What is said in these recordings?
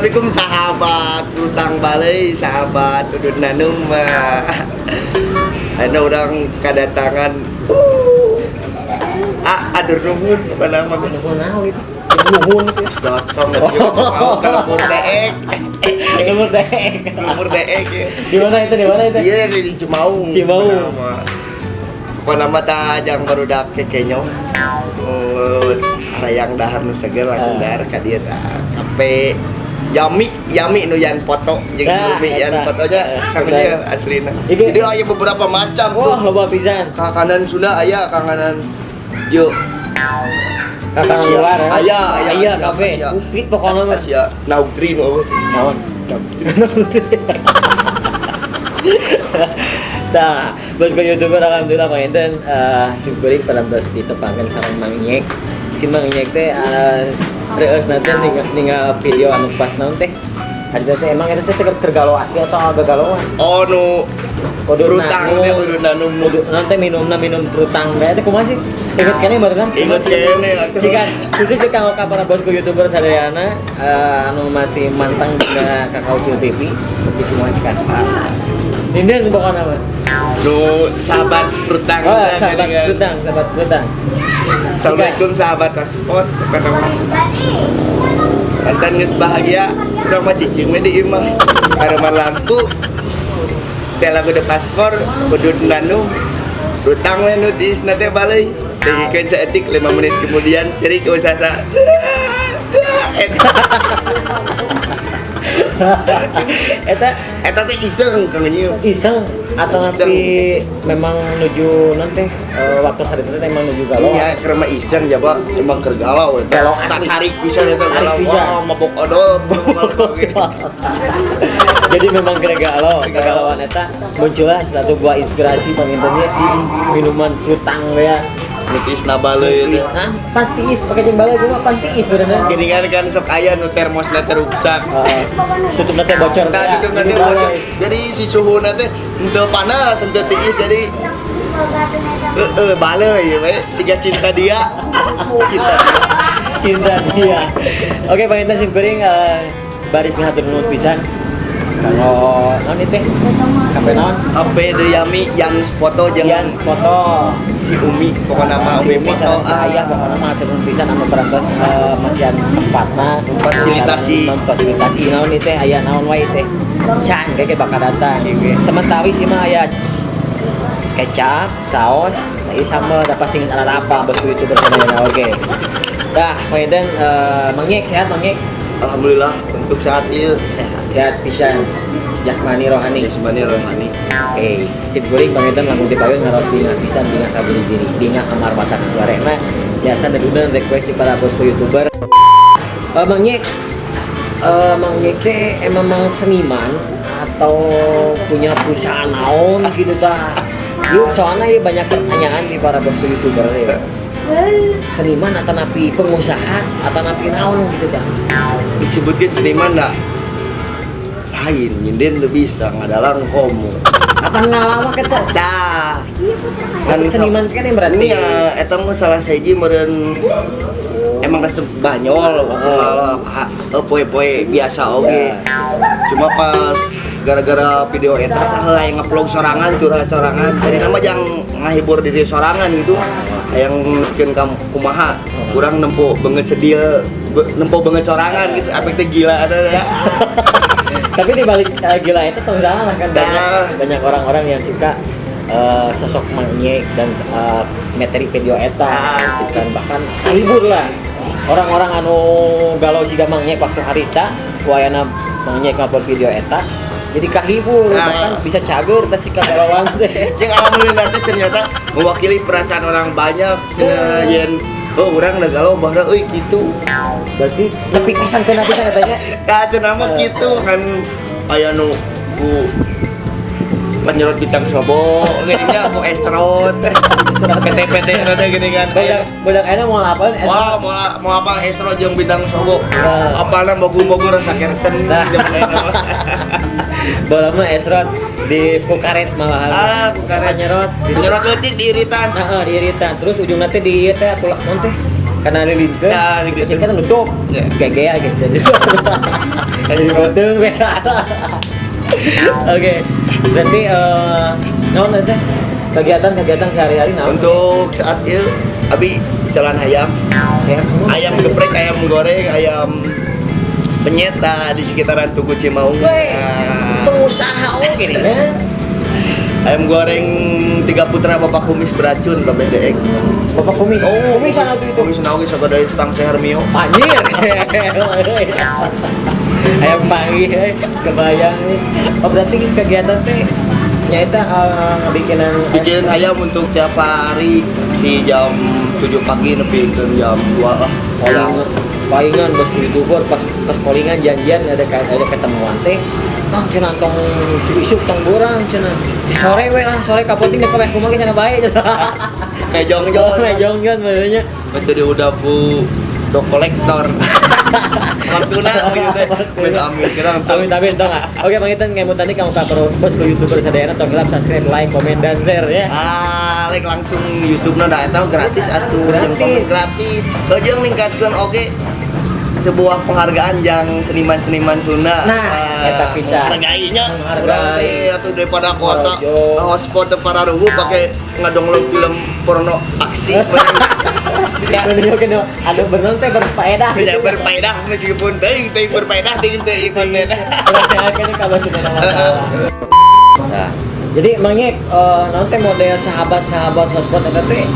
Assalamualaikum sahabat Rutang Balai, sahabat Udud Nanum. Ada orang kedatangan. Ah, aduh nuhun kepada nama. Nuhun naon itu? Nuhun itu. Datang mau ke lembur deek. Lembur deek. Lembur deek ya. Di mana itu? Di mana itu? Iya, di Cimaung. Cimaung. Pokokna mah tah jang barudak kekenyo. Hayang dahar nu seger langsung dahar ka dieu tah. Kape Yami, Yami nu yan foto jeung si Nah, Umi yan eta. Fotonya kang sudah. Ieu aslina. Iki- Jadi aya beberapa macam Wah, tuh. Loba pisan. Kakanan Sunda aya, kanganan yo Kakak Asia. luar ya. Aya, aya, Aya Asia, kafe. Asia. Upit pokoknya mah. Asia Naugtri nu eueuh. Naon? Nah, bosku YouTuber, alhamdulillah panginten sim kuring parantos ditepangkeun sareng Mang Nyek. Si Mang Nyek teh reueus teh ningal, ningal video anu pas naon teh. Harita teh emang eta teh tergalau ati atau gagalauan? Oh, nu Udud Rutang nanum. Teh udud nanum nu. Udud naon teh minumna minum rutang teh teh kumaha sih? Inget keneh barusan? Inget keneh atuh. Jika khusus jika ka para bosku YouTuber sadayana anu masih mantang dina Kakao Cil TV di kumaha. Nindel pokokna mah. Nu sahabat Rutang Oh, teh sahabat geuningan. rutang, sahabat rutang. Assalamualaikum sahabat transport, karena mantan geus bahagia, urang mah cicing we di imah. Kareman lampu, setel lagu The Paspor, udud nanum, rutang we nu tiisna teh baleuy. Dengikeun saeutik, 5 menit kemudian cerik usasa. Eta Eta eta teh iseng Kang Nyiu. Iseng atau Iseng. nanti memang nuju nanti waktu saat itu teh emang nuju galau? Iya, keur mah iseng ya, Pak. Emang keur galau eta. Galau asli. Tak tarik pisan eta Tarik galau. pisan. Wah, mabok odol. Jadi memang kena galau, kegalauan eta muncullah satu buah inspirasi pangintennya minuman rutang ya. Nu tiisna baleuy teh. Nah, pantiis pakai jeung baleuy gua mah pantiis bener. Geningan kan sok aya nu termosna teh ruksak. Tutup teh bocor Nah, teh. tutup nanti Jadi bocor. baleuy. Jadi si suhu nanti henteu panas, henteu tiis, jadi heeh baleuy we siga cinta dia. Cinta cinta dia. Oke, panginten sim kuring baris ngahatur nuhun pisan. Kalau naon ieu teh? Kafe naon? Kafe The Yami yang foto jeung Yan foto. Si Umi, pokokna mah Si Umi Umi foto. sareng si ayah pokokna mah hatur nuhun pisan anu parantos masihan tempatna, Fasilitasi. Fasilitasi naon ieu teh, aya naon wae teh. Can kayak bakal datang. Oke. Sementawis ieu mah aya kecap, saus, ieu sambal da pasti geus apa bosku YouTuber sadayana oge. Dah, panginten Mang Nyek sehat, Mang Nyek? Alhamdulillah untuk saat ini Sehat. Sehat pisan. Jasmani rohani. Jasmani rohani. Oke, sip kuring panginten langkung ti payun ngaraos bingah pisan, bingah ka buri bingah kamar batas warehna jasa dedunan request di para bosku YouTuber. Mang Nyek, Mang Nyek teh emang mang seniman atau punya perusahaan naon gitu tah? Yuk, soalnya ya banyak pertanyaan di para bosku YouTuber ya. Seniman atau napi pengusaha atau napi naon gitu tah? Disebutkan seniman dah lain nyinden tuh bisa ngadalang komo. Apa ngalawak eta? Dah. Kan seniman kan yang berarti. Iya, eta mah salah sahiji meureun emang resep banyol, poe-poe biasa oge. Cuma pas gara-gara video eta tah hayang ngevlog sorangan, curhat sorangan. Jadi nama jang ngahibur diri sorangan gitu. Hayang bikin kamu kumaha, kurang nempo banget sedih, nempo banget sorangan gitu. Efeknya gila ada ya. Tapi di balik gila itu tong salah kan banyak Nah. banyak orang-orang yang suka sosok Mang Nyek dan materi video eta Nah, gitu kan, bahkan kahibur lah orang-orang anu galau siga Mang Nyek waktu harita wayana Mang Nyek ngupload video eta jadi kahibur, Nah. bahkan bisa cager teh si kagalauan teh. Yang alhamdulillah teh ternyata mewakili perasaan orang banyak cenah yen oh orang udah galau bahwa euy gitu. Berarti nepi pisan kena pisan katanya. Tah cenah mah gitu kan aya nu ku penyerot bintang sobo gini ku esrot PT-PT nanti gini kan. Budak budak ayeuna mau lapan. Wah, mau mau apa esrot jeung bintang sobo. Nah. Apalna mogu-mogu rasa kersen Nah. zaman ayeuna mah. Bola mah esrot di kukaret malah. Ah, kukaret. Penyerot di Penyerot leutik diiritan. Nah, diiritan. Terus ujungnya teh di ieu teh tulak naon teh? Karena lilinkeun. Nah, gitu. Kan nutup. Ya. Gegea gitu. Jadi betul. Oke. Berarti naon teh? Kegiatan-kegiatan sehari-hari naon? Untuk saat itu abi jalan hayam. Ya, Ayam geprek, ayam goreng, ayam penyeta di sekitaran Tugu Cimaung. Weh, Nah, pengusaha oke nih. Ya. Ayam goreng tiga putra bapak kumis beracun babeh deek. Bapak kumis. Oh, kumis sana tuh itu. Kumis naoge sagada stang seher mio. Anjir. Ayam pagi, kebayang nih. Oh berarti kegiatan teh nyaeta bikinan Bikin ayam untuk tiap hari di jam 7 pagi nepi ke jam 2 lah. Palingan, palingan bos youtuber pas pas callingan janjian ada ketemuan teh. Ah cenah tong isuk tong borang cenah. Di sore we lah, sore kapoting dek kabeh kumaha cenah bae. Mejong-jong. Mejongjon benernya. Betul di udah bu dok kolektor. Waktuna oh gitu teh. Amit amit kita nonton. Amin amin tong ah. Oke Bang Itan ngemut tadi kamu ka bos youtuber sadayana tong gelap subscribe, like, komen dan share ya. Ah, like langsung YouTube na da eta gratis atuh, jeung Gratis. komen gratis. Jeung ningkatkeun oge sebuah penghargaan yang seniman-seniman Sunda. Nah, eta pisan. Menghargainya Menghargai. urang teh atuh daripada kuota Rojo. hotspot teu pararugu pake ngadownload film porno aksi. Ya, bener aduh bener teh berfaedah. Tidak berfaedah meskipun teuing teuing berfaedah teuing teu ieu konten. Sehat kalau sudah masalah. Nah, jadi Mang Yek, nanti model sahabat-sahabat hotspot eta teh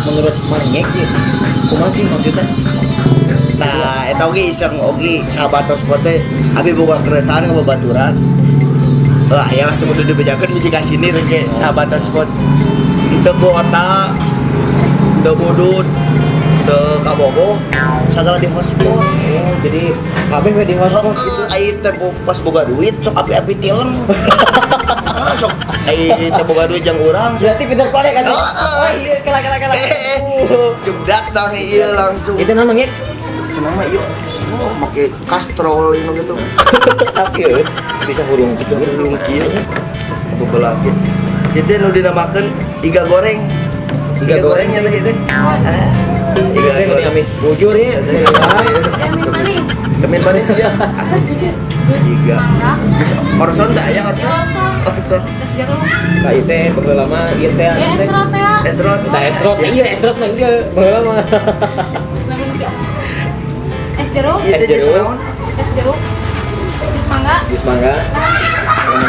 menurut Mang Yek ieu, kumaha sih maksudnya? Nah, eta oge iseng oge sahabat hotspot teh abi boga keresahan ka babaturan. Wah, aya lah tunggu dibejakeun bisi ka sini rek sahabat hotspot. Teu kuota, teu udud, teu kabogoh, sagala di hotspot. Oh, jadi kabeh we di hotspot gitu. Heeh, ai teh pas boga duit sok api-api tilem. Ah, sok ai teh boga duit jang urang. Berarti pinter kode kan? Heeh. Oh iya, kela kela kela. Eh, jebdak tah ieu langsung. Itu nama Mang Yek? Cenah mah ieu oh make kastrol ini gitu. Tapi bisa hurung gitu. Hurung kieu. Bebelah kieu. Itu nu dinamakeun iga goreng. Iga Iga gorengnya teh itu. Ah, Iga iga goreng ini goreng. amis bujur ya. Yamin manis. Kemin manis ya. Jus Iga. mangga. Terus orson tak ya orson? Orson. Orson. Es jeruk. Kak itu baheula mah ieu teh. Ya es rot ya. Es rot. Tah es rot, iya es rot mah iya baheula mah. Lemon tea. Es jeruk. Iya Es teh jus jeruk. naon? Es jeruk. Jus mangga. Jus mangga. Lemon tea.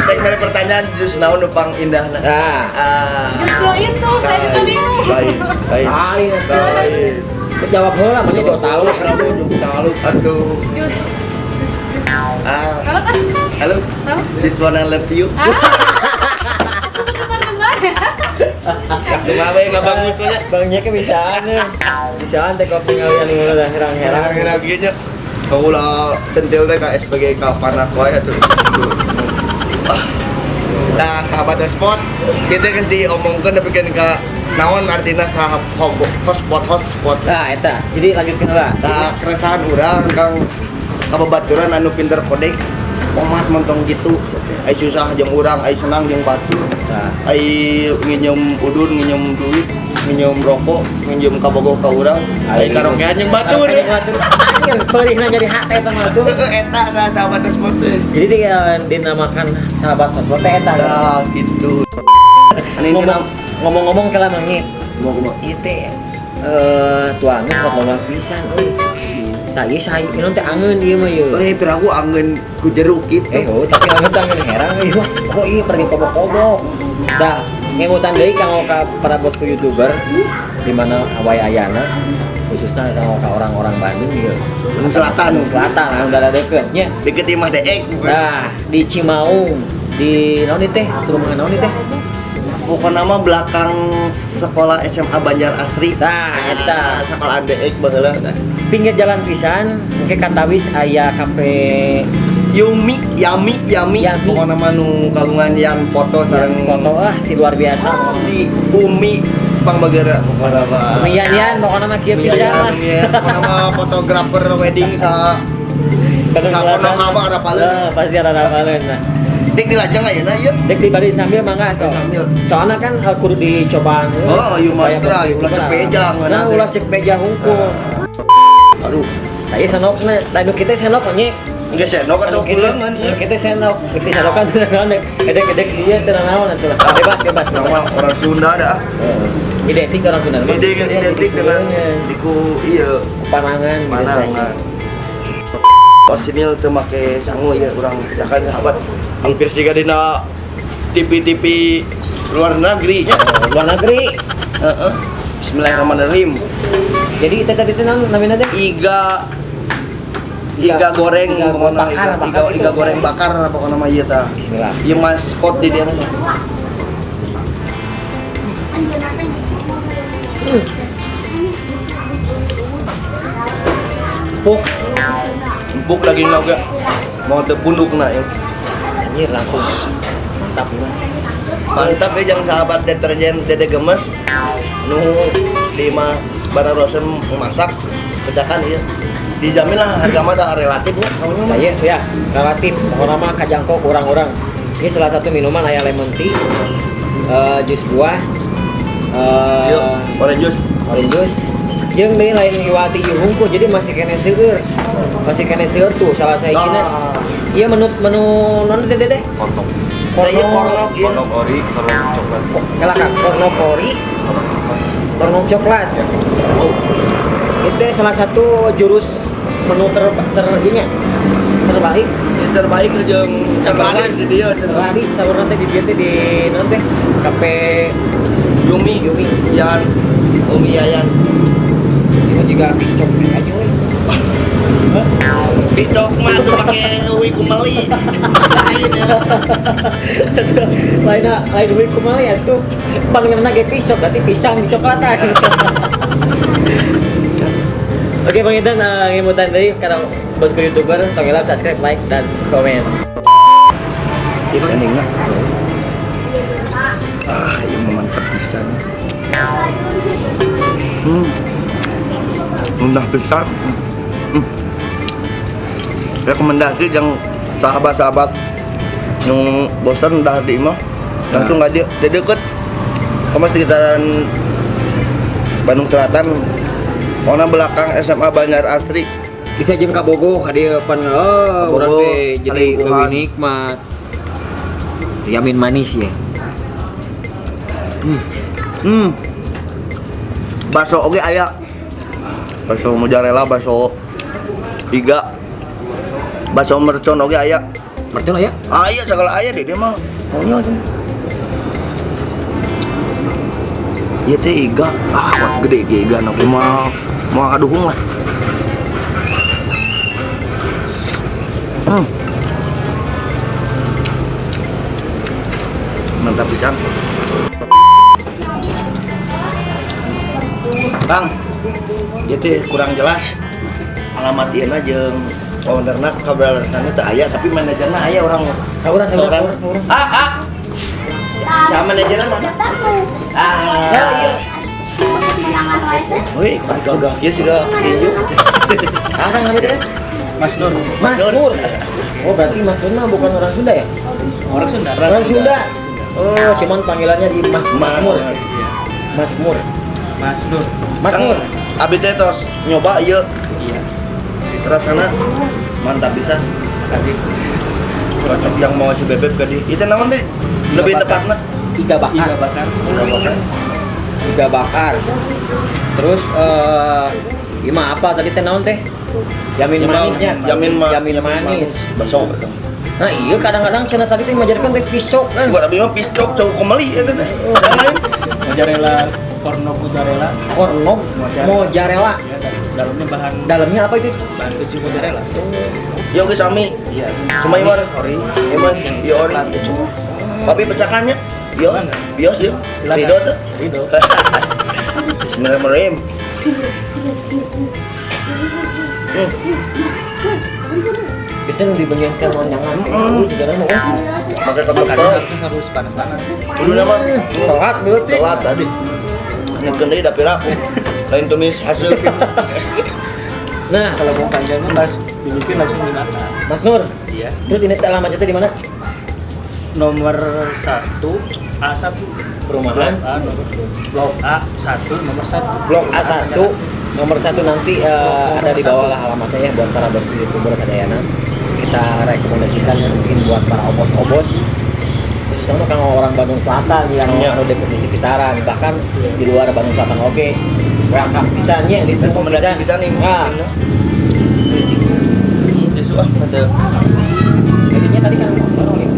Teh mere pertanyaan jus naon nu pang indahna? Nah, Ah. Justru itu saya juga bingung. Lain, lain. lain Lain. Jawab heula mah jauh tahu. Tahu, aduh. Jus. Jus jus. Ah, Kalau kan? halo. Tahu? This one I love you. Ah. Teman-teman. Kumaha we ngabangun nya? Bang Nyek bisaan nih. Bisaan teh kopi ngalian ngono dah herang-herang. Herang-herang kieu nya. Kaulah centil teh ka SPG ka panak wae atuh. Ah. Nah, sahabat hotspot, kita geus diomongkeun nepikeun ka naon artina sahab hotspot hotspot. Nah, eta. Jadi lanjutkeun heula. Nah, keresahan urang Kang kababaturan anu pinter kodek omat montong gitu. Ai susah jeung urang, ai senang jeung batur. Nah, Ai nginjem udun, nginjem duit, nginjem rokok, nginjem kabogoh ka urang, ai karaokean jeung batur. Batur. Anjir, peurihna jadi hate eta mah tuh. Heeh, eta tah sahabat hotspot teh. Jadi dia dinamakan sahabat hotspot teh eta. Nah, gitu. Anu intina Ngomong-ngomong ke Mang Nyek. kumaha Ieu teh tuangan kok loba pisan euy. Tah ieu sayu minum teh angeun ieu mah ieu. Eh, piraku angeun ku jeruk gitu. Eh, oh, tapi angeun teh angeun herang ieu mah. Oh, iya pergi kobok-kobok. Dah, ngemutan deui kanggo ka para bosku YouTuber di mana wae ayana khususnya kanggo ka orang-orang Bandung ieu. Bandung Selatan. Bandung Selatan, anu rada deukeut nya. Deket imah deek bukan. Nah, di Cimaung, di naon ieu teh? Rumah naon ieu teh? Pokokna mah belakang sekolah SMA Banjar Asri. Nah, eta. Sekolah deek baheula tah. Pinggir jalan pisan, engke katawis aya kafe Yumi, Yami, Yami. Yami. Pokokna mah nu kagungan yang foto sareng foto ah si luar biasa. Si Umi Pangbagera pokokna mah. Umi Yan Yan pokokna mah kieu pisan lah. Iya, pokokna mah fotografer wedding sa Bandung sa Selatan. Konoha mah arapaleun. Ah, pasti arapaleun nah. Dik dilajeng ayeuna ieu. Dek di bari sambil mangga so. Sambil. Soalnya kan kudu dicobaan. Oh, you must supaya try. Ulah cek beja ngeunah Nah, teh. ulah cek beja hungkul. Aduh, Tah ieu senokna, tah nu kita senok nya. geus senok atuh kuleungeun ieu. Kita senok, kita senokan teu naon edek-edek ieu teu naon atuh lah. Bebas, bebas. Nama orang Sunda dah. Identik orang Sunda. mah. Identik dengan diku ieu panangan gitu. panangan. Orsinil teu make sangu ya urang misalkan sahabat hampir siga dina TV-TV luar negeri nya. Oh, luar negeri. Heeh. Bismillahirrahmanirrahim. Jadi teh tadi teh naon namina teh? Iga iga goreng Iga pokokna bakar, iga, bakar iga, gitu. iga goreng bakar pokokna mah ieu tah. Bismillah. Ieu maskot di dieu mah. Empuk. Empuk daging oge. Mau teu pundukna ya. Anjir langsung. Mantap gimana? Mantap ya jang sahabat deterjen Dede Gemes. Nu lima barang rosen memasak pecakan iya. Dijamin lah harga mah dah relatif nya kamunya mah. Saya ya relatif pokoknya mah kajangkau kurang-kurang. Ini salah satu minuman aya lemon tea, jus buah, Iya, orange juice. orange juice. Jeung deui lain iwati ieu hungkul jadi masih kene seueur. Masih kene seueur tuh salah sahijina. Nah, Iya menu menu non teh teh. Kornok. nah, iya kornok iya. Kornok ori, kornok coklat. Kelakan korno kori, Kornok coklat. korno coklat. Ya. Oh. Itu salah satu jurus menu ter ter ini ya, terbaik. Ini terbaik jeung terlaris di dieu cenah. Laris saurna teh di dieu teh di naon teh? Kafe Yumi, Yumi. Yan, Umi Yayan. Itu juga piscok teh aja we. Piscok mah tuh pake euy kumeli. Lain ya. Lain lain duit kumaha ya tuh. Panggilna ge piscok berarti pisang di coklatan. Oke Bang Intan, ngemutan deui karena bosku YouTuber, tong hilap subscribe, like, dan komen. Sendingna. Ah, ieu mah mantap pisan. Udah besar. Rekomendasi yang sahabat-sahabat yang bosan udah di imah langsung nggak dia dia deket kamu sekitaran Bandung Selatan pokoknya belakang SMA Banjar Asri. Bisa jeung ka Bogo ka dieu pan oh urang Bogo, teh jadi selingkuhan. leuwih nikmat. Yamin manis ya. Bakso oge aya. Bakso mozzarella, bakso iga. Bakso mercon oge aya. Mercon aya? Aya segala aya deh dia mah. Maunya aja. Ieu teh iga, ah kuat gede ge iga nu mah mau aduhung lah. Mantap pisan. Kang, ieu teh kurang jelas alamat ieu na jeung ownerna kabelarasana teu aya tapi manajerna aya urang. Saurang, saurang, Saurang. saurang. Ah, ah. Siapa manajerna mana? Ah. Wih, gagah kieu sudah tinju. Ah, kan namanya teh? Mas Nur. Mas Nur. Oh, berarti Mas Nur mah bukan orang Sunda ya? Orang Sunda. Orang Sunda. Oh, cuman panggilannya di Mas Mas Mur. Iya. Mas Mur. Mas Nur. Mas Kang, Nur. abi teh tos nyoba ieu Iya. rasana mantap bisa. Makasih. Cocok yang mau si bebek ke di. Itu naon teh? Iga Lebih bakar. tepatnya Iga bakar. Iga bakar. iga bakar. Iga bakar. Terus ieu mah apa tadi teh naon teh? Yamin manisnya. Yamin Yamin manis. Bakso. Nah, iya kadang-kadang cenah tadi teh majarkan teh piscok kan. Buat abi mah piscok cau kemeli eta teh. Yang lain Mozzarella, kornok mozzarella. Kornog mozzarella. Ya, dalamnya bahan Dalamnya apa itu? bahan keju mozzarella. Ya oke sami. Iya. Cuma Imar. Ori. Emang Yang ya ori. coklat. Ya, cuma. Tapi pecakannya yo, bios yo. Silakan. Rido tuh. Rido. Bismillahirrahmanirrahim. Itu yang dibenihkan onyangan. Juga nama. Pakai Makannya kebekal. harus panas-panas. Kudu nama. Telat berarti. Telat tadi. Nyekeun deui da piraku. Lain tumis hasil. Nah, Kalau mau panjangnya pas dibikin langsung dimakan. Mas Nur, Iya. terus ini alamatnya teh di mana? Nomor 1 A1 Perumahan Blok A nomor Blok A1 nomor 1. Blok A1 nomor 1 nanti ada di bawah lah alamatnya ya buat para bos YouTuber sadayana. Kita rekomendasikan mungkin buat para obos-obos khususnya kalau orang Bandung Selatan yang ada di sekitaran bahkan di luar Bandung Selatan oke. Welcome pisannya ditunggu Rekomendasi pisan nih. Nah, Tisu ah ada. Jadinya tadi kan ngomong ya.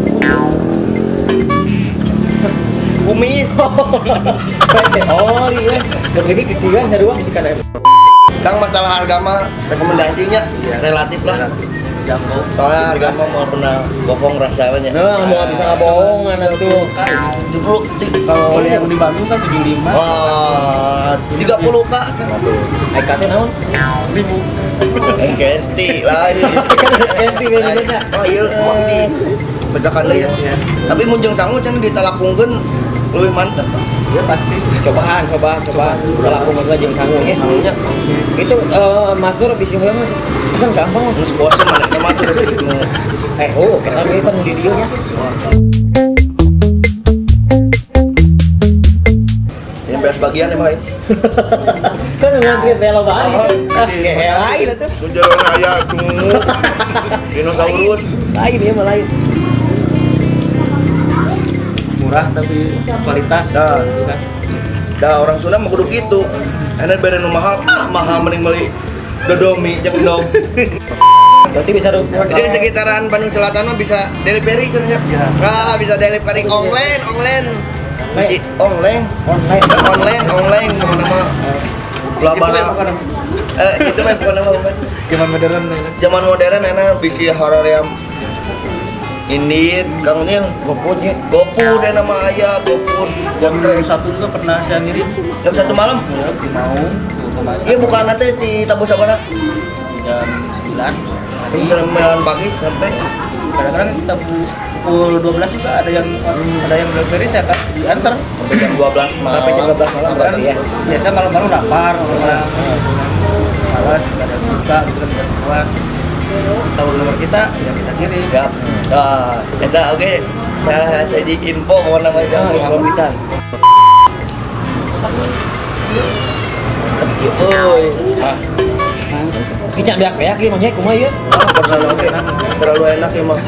Kumis. Oh iya, dan ini ketiga sarua bisa kana. Kang masalah harga mah rekomendasinya relatif lah. Jangkau. Soalnya harga mah mau pernah bohong rasanya. Nah, mau bisa ngabohong anak tuh. Kalau yang di Bandung kan 75. Wah, 30 kak kan tuh. Ai teh naon? Ribu. Engkenti lah ini. Engkenti beda-beda. Oh iya, mau di pecahkan deui ya. Tapi munjung sangu cenah ditalakungkeun leuwih mantep. Iya pasti. Cobaan. Talakungkeun lah jeung sangu nya. Sangunya Itu Mas Nur bisi hoyong mas. Pesan gampang mas. terus bosen mana mah tuh geus nu. Oh, kita ini kan di dieu nya. Wah. Yang beres bagian emang lain. Kan ngantri teh loba aing. Lain atuh. Nu jerona aya cungu. Dinosaurus. Lain ieu mah lain. Murah tapi kualitas. Nah. Gitu kan. Dah orang Sunda mah kudu kitu. Enak bere nu mahal, ah mahal mending meuli dodomi jeung endog. Berarti bisa dong. Jadi sekitaran Bandung Selatan mah bisa delivery cenah. Iya. Ah, bisa delivery online, online. Bisi online. Online. Online, online kemana mah. Labana. Itu mah bukan nama Mas. Zaman modern ya. Zaman modern enak bisi hoream Indit, Kang Nil, GoFood nya. GoFood enak mah aya, GoFood. Jam 1 juga pernah saya ngirim. Jam 1 malam? Iya, mau. Iya bukan nanti di Tabu Sabara. Jam 9. Jam 9 pagi sampai kadang-kadang kita pukul 12 juga ada yang delivery saya kan diantar sampai jam 12 malam. Sampai jam 12 malam berarti ya. Biasa malam-malam lapar orang malas nggak ada buka gitu kan tidak semua. Tahu nomor kita ya kita kirim. Ya. Nah, eta oke. Saya jadi info mau nama jam Info bisa. Tapi euy. Kita beak-beak ieu mah nya kumaha ieu? Ah, porsinya oke. Terlalu enak ya mah.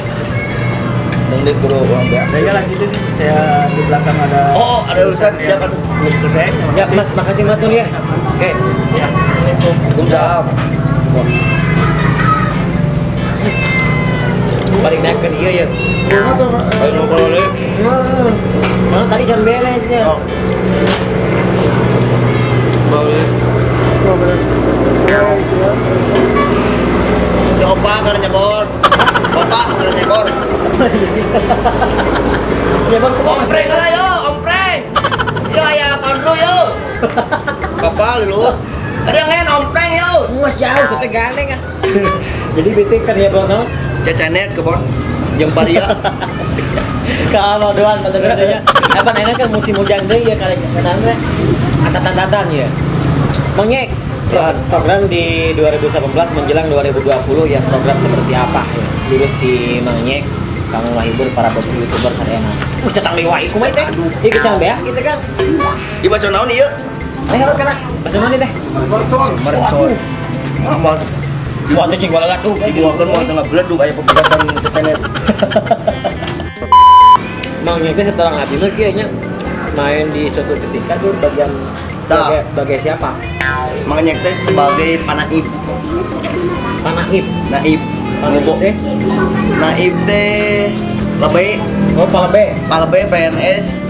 Mending kudu urang beak. Nah, ya lanjutin nih. Saya di belakang ada. Oh, ada urusan siapa tuh? Belum selesai. Ya, Mas, makasih Mas Nur ya. Oke. Ya. Waalaikumsalam. Paling naikkeun ieu ya. Ayo ngobrol deui. Mana tadi jam beres ya. Oh. Boleh. Si opa keur nyebor. Opa keur nyebor. Nyebor kumaha? Ompreng lah yo, ompreng. Yo aya kondro yo. Kapal lu. Ada yang ompreng yo. Mas jauh sete gandeng ah. Jadi bete keur nyebor naon? Cecenet kebon jeung paria. Kalau doan bener-benernya. Apa enak kan musim hujan deui ya kadang-kadang teh atatan-tatan ya. Monyek. Program di 2018 menjelang 2020 ya program seperti apa ya? Lurus di Manyek, kamu ngahibur para bos YouTuber sadayana. Catang dewa ieu kumaha teh? Ieu kecang beak kitu kan. Ieu baso naon ieu? Eh, kana. Baso naon teh? Mercon. Mercon. Wah, Wah, teh cing walaladug. Dibuangkeun mah tengah beledug aya pembegasan cecenet. Mang Nyek teh seorang abdi mah kieu nya main di suatu ketika tuh bagian sebagai siapa? Mang Nyek teh sebagai panaib. Panaib. Naib. Panaib teh? Naib teh lebe. Oh, palebe. Palebe PNS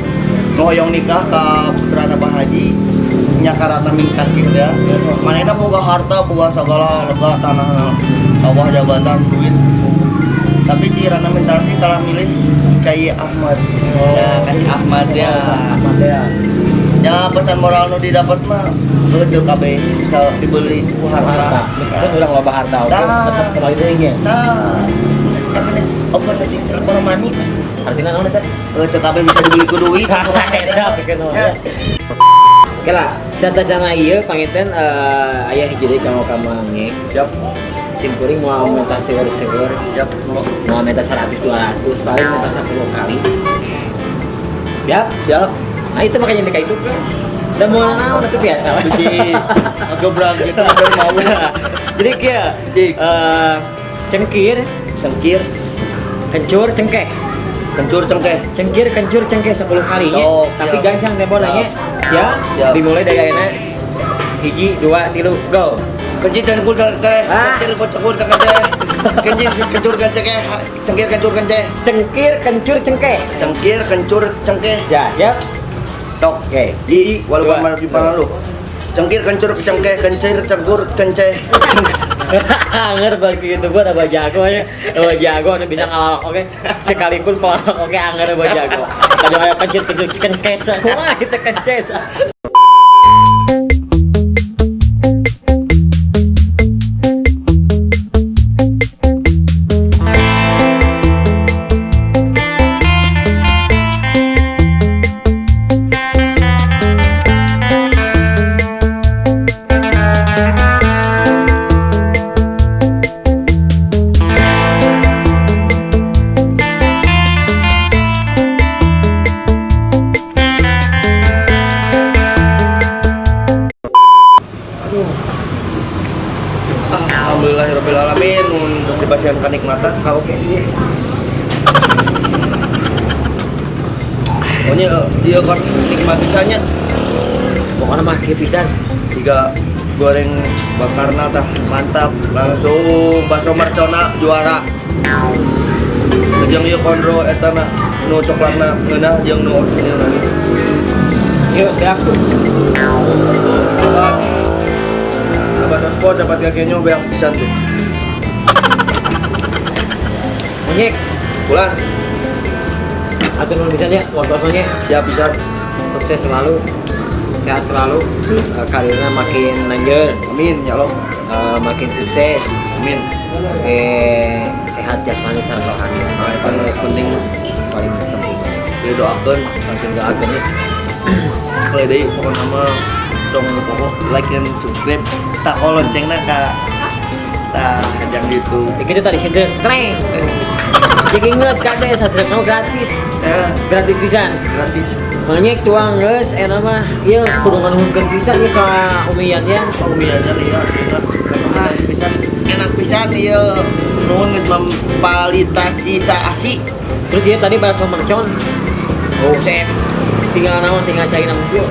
nu hoyong nikah ka putrana Pak Haji nya karana mingkasih da. Manehna boga harta, boga sagala lega tanah, sawah, jabatan, duit. Tapi si Rana Mintarsih kalah milih Kiai Ahmad. Oh. Ya, kasih Ahmad ya. Ahmad ya. Ya pesan moral nu didapat mah teu kabeh bisa dibeli ku harta. Meskipun urang loba harta oge tetep kembali deui nya. Tah. Tapi geus open meeting for money. Artinya naon eta? Teu kabeh bisa dibeli ku duit. Eta pikeun mah. Oke lah, santai sama ieu panginten aya hiji deui kanggo ka Mang Nyek. Siap. Sim kuring mau minta seueur-seueur. Siap. Mau minta 100 200 paling minta 10 kali. Siap? Siap. Nah itu makanya mereka itu udah mau naon itu biasa lah. Bisi ngegebrang gitu udah mau. Jadi kia cengkir, Cengkir, kencur, cengkeh. kencur cengkeh. Cengkir, kencur, cengkeh 10 kali nya. Sok, Tapi siap. gancang teh nanya. Siap? Siap. Dimulai dari ayeuna. 1 2 3 go. Kencir cengkur cengkeh, Ah. kencir kencur cengkeh. Kencir kencur cengkeh, cengkir kencur cengkeh. Cengkir, kencur, cengkeh. Cengkir kencur cengkeh. Ya, siap. Sok. Oke. Ji, walaupun Dua, mana di mana lu. Cengkir kencur cengkeh, kencir cengkur cengkeh. Anger bagi youtuber apa jago ya, apa jago anu bisa ngalawak oke. Sekalipun pelawak oke anger apa jago. Kadang aya kencir kencur kenkes, kumaha kita kences. Alhamdulillahirabbil alamin untuk dibasihan kenikmatan. Kau oke dia. Pokoknya dia kan nikmat pisannya. Pokoknya mah kieu pisan. Tiga goreng bakarna tah mantap langsung bakso mercona juara. Jeung ieu kondro eta na nu coklatna ngeunah jeung nu orisinil lagi. Yuk, siap. Sahabat. Sahabat Ospo, sahabat kakenyo beak pisan tuh. Monyek, Bulan, atur nuhun pisan ya, waktu-waktunya siap pisan. sukses selalu, sehat selalu, karirnya makin lanjut, Amin ya Allah. Makin sukses, Amin. Sehat jasmani sareng rohani. Nah, itu nu penting Paling penting. didoakeun. Makin doakeun ya. Sekali deui pokona mah tong pokok like and subscribe tak loncengna ka tah jang gitu. Ya gitu tadi sinten, treng. Jadi inget kade subscribe mau gratis. Gratis pisan. Gratis. Monyek tuang geus enak mah ieu kudu nganuhunkeun pisan ieu ka Umi Yan Yan. Ka Umi Yan Yan ieu aslinya pisan enak pisan ieu nuhun geus mempalitasi saasi. Terus dia tadi bakso mercon. Oh, sep. Tinggal naon tinggal cai naon yuk.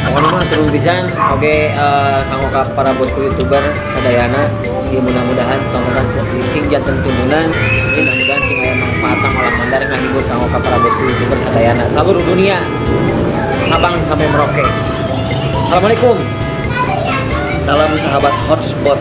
Pokoknya mah turun pisan. Oke, kanggo ka para bosku YouTuber sadayana ieu mudah-mudahan tontonan sing janten tuntunan, mudah-mudahan sing aya manfaatna malah mandar ngahibur kanggo ka para bosku YouTuber sadayana seluruh dunia. Sabang sampai Merauke. Assalamualaikum. Salam sahabat hotspot.